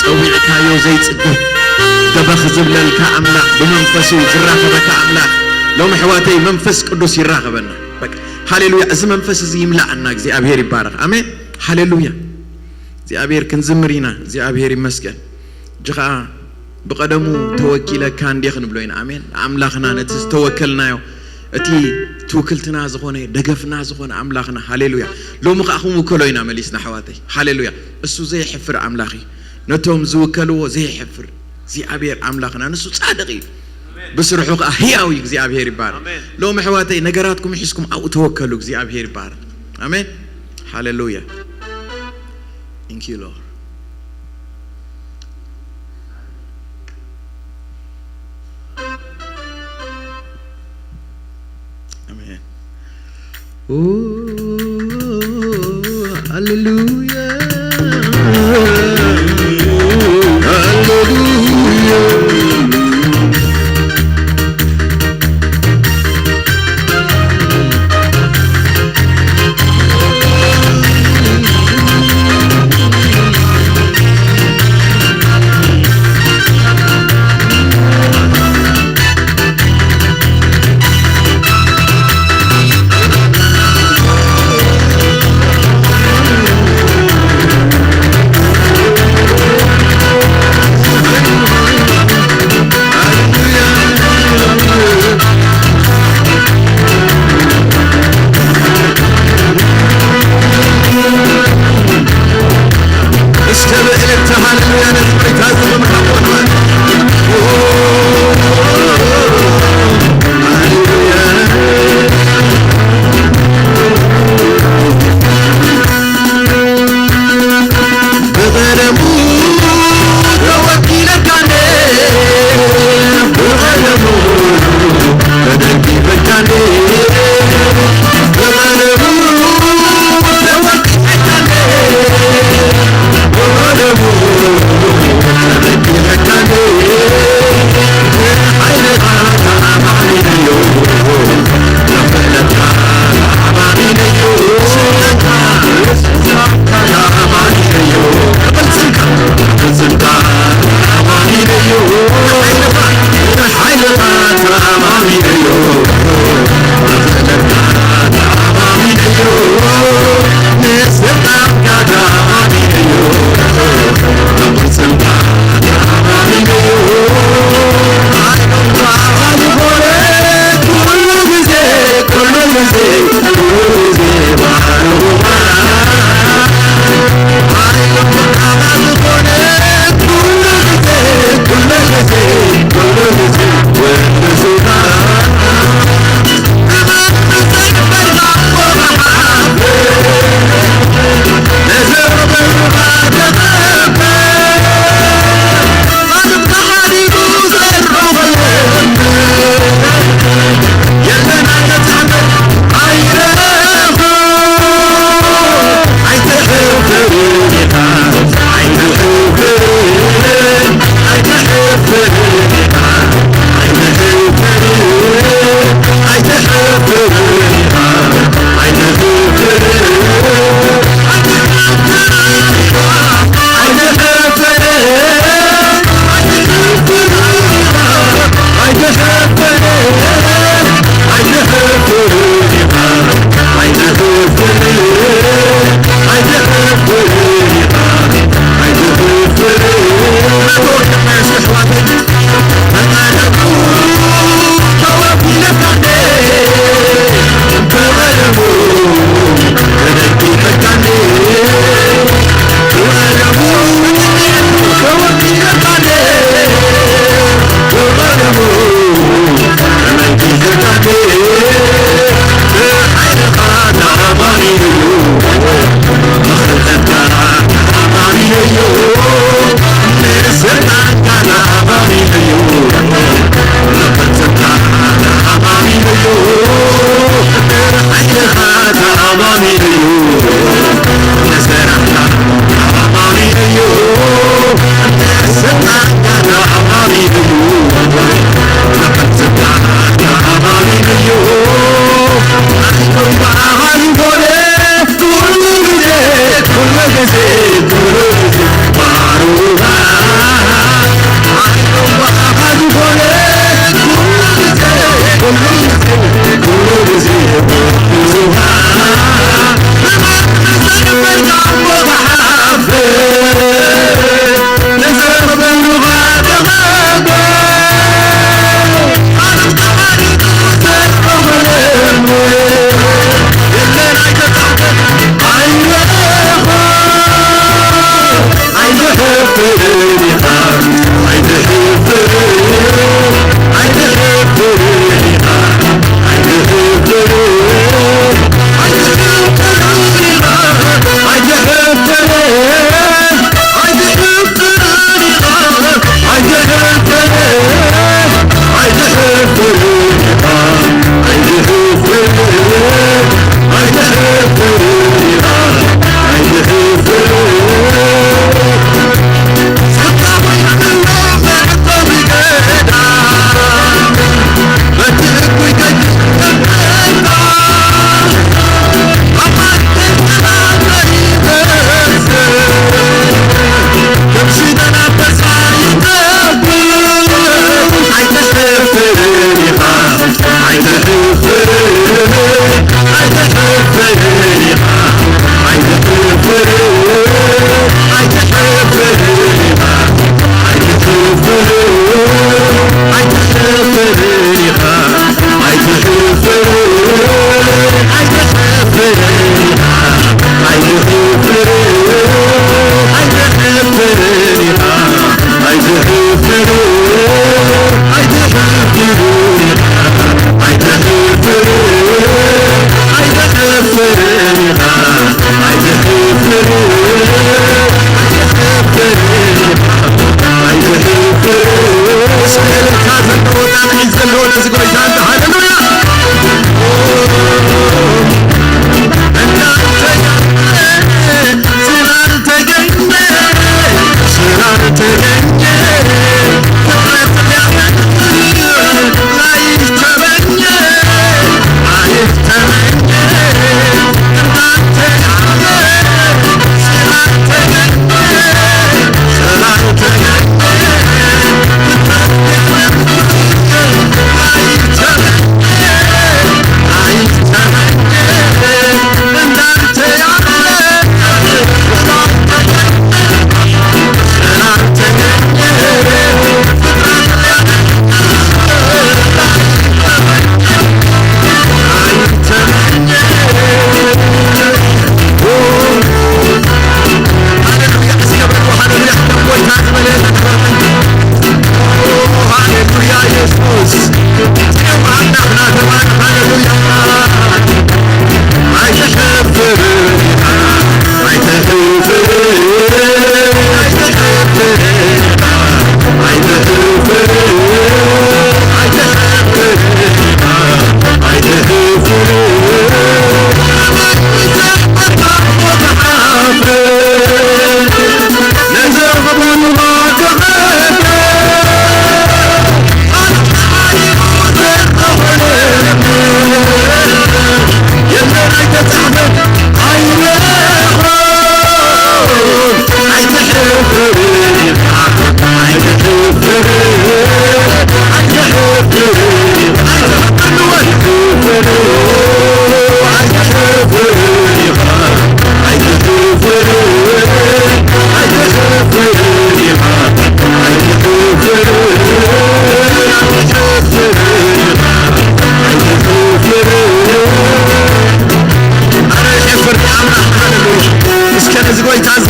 ጸዊዕካዮ ዘይጽገብ፣ ደበኽ ዝብለልካ ኣምላኽ፣ ብመንፈሱ ዝራኸበካ ኣምላኽ፣ ሎም ኣሕዋተይ መንፈስ ቅዱስ ይራኸበና። በቃ፣ ሃሌሉያ። እዚ መንፈስ እዚ ይምላኣና። እግዚኣብሔር ይባረኽ። ኣሜን። ሃሌሉያ። እግዚኣብሔር ክንዝምር ኢና። እግዚኣብሔር ይመስገን። እጂ ኸዓ ብቐደሙ ተወኪለካ እንዴ ክንብሎ ኢና። ኣሜን። ኣምላኽና ነቲ ዝተወከልናዮ፣ እቲ ትውክልትና ዝኾነ፣ ደገፍና ዝኾነ ኣምላኽና። ሃሌሉያ። ሎሚ ኸዓ ክንውከሎ ኢና መሊስና ኣሕዋተይ። ሃሌሉያ። እሱ ዘይሕፍር ኣምላኽ እዩ። ነቶም ዝውከልዎ ዘይሕፍር እግዚኣብሔር ኣምላኽና፣ ንሱ ጻድቕ እዩ። ብስርሑ ኸዓ ህያው እዩ። እግዚኣብሔር ይባረኽ። ኣሜን። ሎም ኣሕዋተይ ነገራትኩም ሒዝኩም ኣብኡ ተወከሉ። እግዚኣብሔር ይባረኽ። ኣሜን። ሃሌሉያ። Thank you, Lord. ኣሜን። ኦ፣ ሃሌሉያ፣ ሃሌሉያ።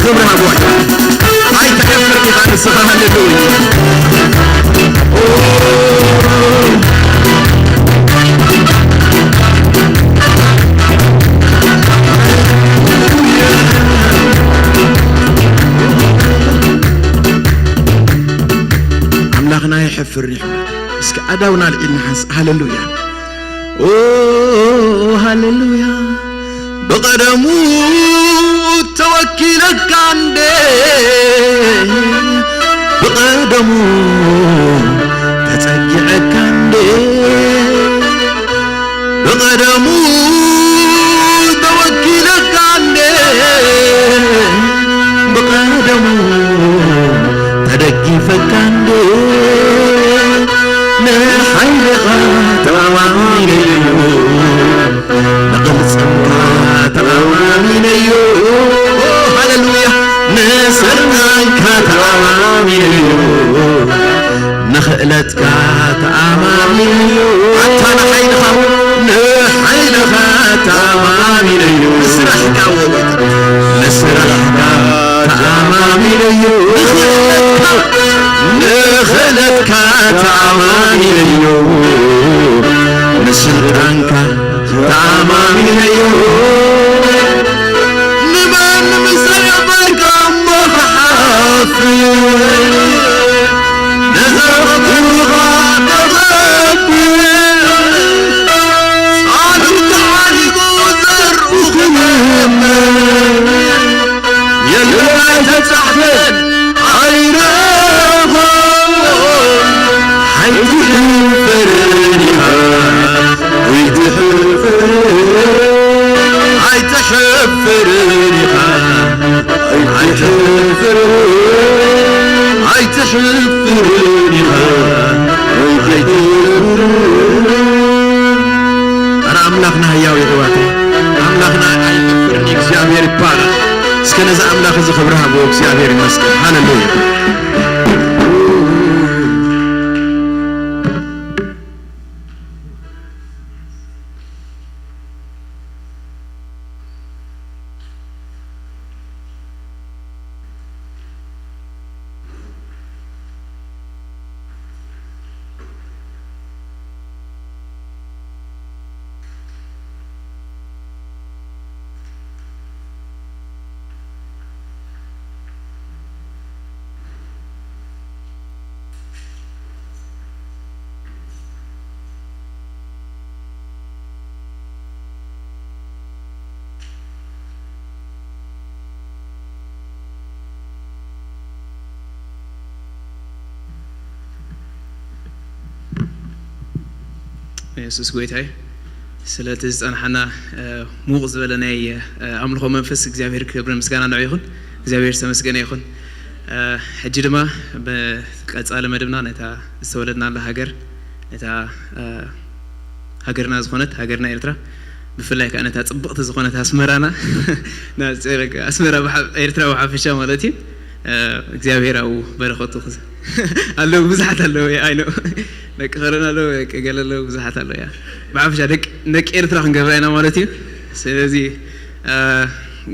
ክብሪ ሃብዋ። ኣይትሐፍር ኢኻ ንስኻ። ሃሌሉያ። ኣምላኽና ኣይሐፍርን እዩ። እስኪ ኣእዳውና ኣልዒልና ሓንስ ሃሌሉያ። ኦ ሃሌሉያ። ብቐደሙ ተወኪለካ እንዴ፣ ብቐደሙ ተጸጊዐካ እንዴ፣ ብቐደሙ ተወኪለካ እንዴ፣ ብቐደሙ ተደጊፈካ እንዴ፣ ንሓይልኻ ተኣማሚነዮ፣ ንቕልጽምካ ተኣማሚነዮ። ሃሌሉያ። ንስልጣንካ ተኣማሚነዮ፣ ንኽእለትካ ተኣማሚነዮ። ኣታ ንሓይልኻ፣ ንሓይልኻ ተኣማሚነዮ። ንስራሕካ ወ-፣ ንስራሕካ ተኣማሚነዮ። ንኽእለትካ፣ ንኽእለትካ ተኣማሚነዮ። ንስልጣንካ ተኣማሚነዮ። ንመን ምዘረበልካ እሞ ክሓፍር፣ ንዘረብኩኻ ክኸብር፣ ጻድቕ ተዓሊሙ ዘርኡ ክገብር፣ የለን ኣይተጻሕፈን ኣይረኸቦን። ኣይትሕፈርን ኢኻ፣ ኣይትሕፈርን፣ ኣይትሕፈርን ኢኻ፣ ኣይትሕፈርን፣ ኣይትሕፈርን ኢኻ፣ ኣይትሕፈርን። ኧረ ኣምላኽና ህያው የሕዋተይ፣ ኣምላኽና ኣይሕፍርን እዩ። እግዚኣብሔር ይባረኽ። እስከ ነዚ ኣምላኽ እዚ ክብሪ ሃብዎ። እግዚኣብሔር ይመስገን። ሃሌሉያ። የሱስ ጎይታ እዩ። ስለቲ ዝጸንሓና፣ እ፣ ሙቕ ዝበለ ናይ፣ እ፣ ኣምልኾ መንፈስ እግዚኣብሔር ክብርን ምስጋና ንዑ ይኹን። እግዚኣብሔር ዝተመስገነ ይኹን። እ፣ ሕጂ ድማ ብቀጻሊ መደብና ነታ ዝተወለድናላ ሃገር፣ ነታ፣ እ፣ ሃገርና ዝኾነት ሃገርና ኤርትራ፣ ብፍላይ ከኣ ነታ ጽብቕቲ ዝኾነት ኣስመራና፣ ና-፣ ኣስመራ ብሓ-፣ ኤርትራ ብሓፈሻ ማለት እዩ። እ፣ እግዚኣብሔር ኣብኡ በረኸቱ ክዝ-፣ ኣለዉ፣ ብዙሓት ኣለዉ፣ ኣይ ኖ። ደቂ ከረን ኣለዉ፣ ደቂ ገለ ኣለዉ፣ ብዙሓት ኣለዉ፣ ያ። ብሓፈሻ ደቂ፣ ደቂ ኤርትራ ክንገብራ ኢና ማለት እዩ። ስለዚ፣ እ፣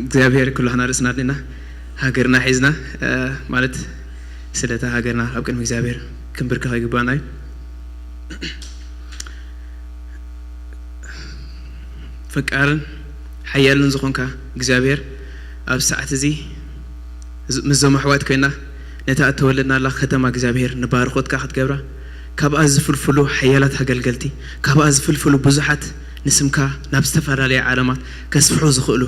እግዚኣብሔር ኩላህና ርእስና ኣድኒና፣ ሃገርና ሒዝና፣ እ፣ ማለት ስለታ ሃገርና ኣብ ቅድሚ እግዚኣብሔር ክንብርከኽ ይግባና እዩ። ፈቃርን ሓያልን ዝኾንካ እግዚኣብሔር፣ ኣብ ሰዓት እዚ ዝ-፣ ምስዞም ኣሕዋት ኮይና ነታ እተወለድናላ ከተማ እግዚኣብሔር ንባርኾትካ ክትገብራ፣ ካብኣ ዝፍልፍሉ ሓያላት ኣገልገልቲ፣ ካብኣ ዝፍልፍሉ ብዙሓት ንስምካ ናብ ዝተፈላለየ ዓለማት ከስፍሑ ዝኽእሉ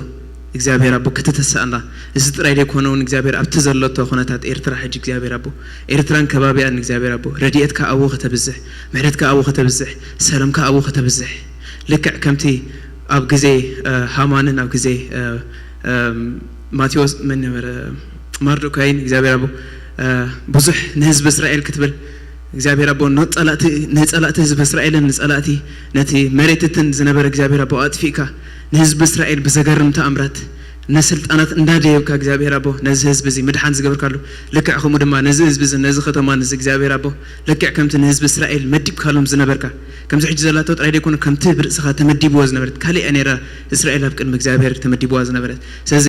እግዚኣብሔር ኣቦ ከተተስኣና። እዚ ጥራይ ዘይኮነ እውን እግዚኣብሔር ኣብቲ ዘለቶ ኩነታት ኤርትራ ሕጂ እግዚኣብሔር ኣቦ፣ ኤርትራን ከባቢኣን እግዚኣብሔር ኣቦ ረድኤትካ ኣብኡ ከተብዝሕ፣ ምሕረትካ ኣብኡ ከተብዝሕ፣ ሰላምካ ኣብኡ ከተብዝሕ፣ ልክዕ ከምቲ ኣብ ግዜ፣ እ፣ ሃማንን ኣብ ግዜ፣ እ፣ እ፣ ማቴዎስ መን ነበረ? ማርዶካይን እግዚኣብሔር ኣቦ፣ እ፣ ብዙሕ ንህዝቢ እስራኤል ክትብል እግዚኣብሔር ኣቦ ንጸላእቲ፣ ንጸላእቲ ህዝቢ እስራኤልን ንጸላእቲ ነቲ መሬትትን ዝነበረ እግዚኣብሔር ኣቦ ኣጥፊእካ ንህዝቢ እስራኤል ብዘገርም ተኣምራት ንስልጣናት እንዳደየብካ እግዚኣብሔር ኣቦ ነዚ ህዝቢ እዚ ምድሓን ዝገበርካሉ፣ ልክዕ ከምኡ ድማ ነዚ ህዝቢ እዚ፣ ነዚ ከተማ እዚ እግዚኣብሔር ኣቦ ልክዕ ከምቲ ንህዝቢ እስራኤል መዲብካሎም ዝነበርካ፣ ከምዚ ሕጂ ዘላቶ ጥራይ ደይኮነ፣ ከምቲ ብርእስኻ ተመዲብዎ ዝነበረት፣ ካልእ እያ ነይራ እስራኤል ኣብ ቅድሚ እግዚኣብሔር ተመዲብዋ ዝነበረት። ስለዚ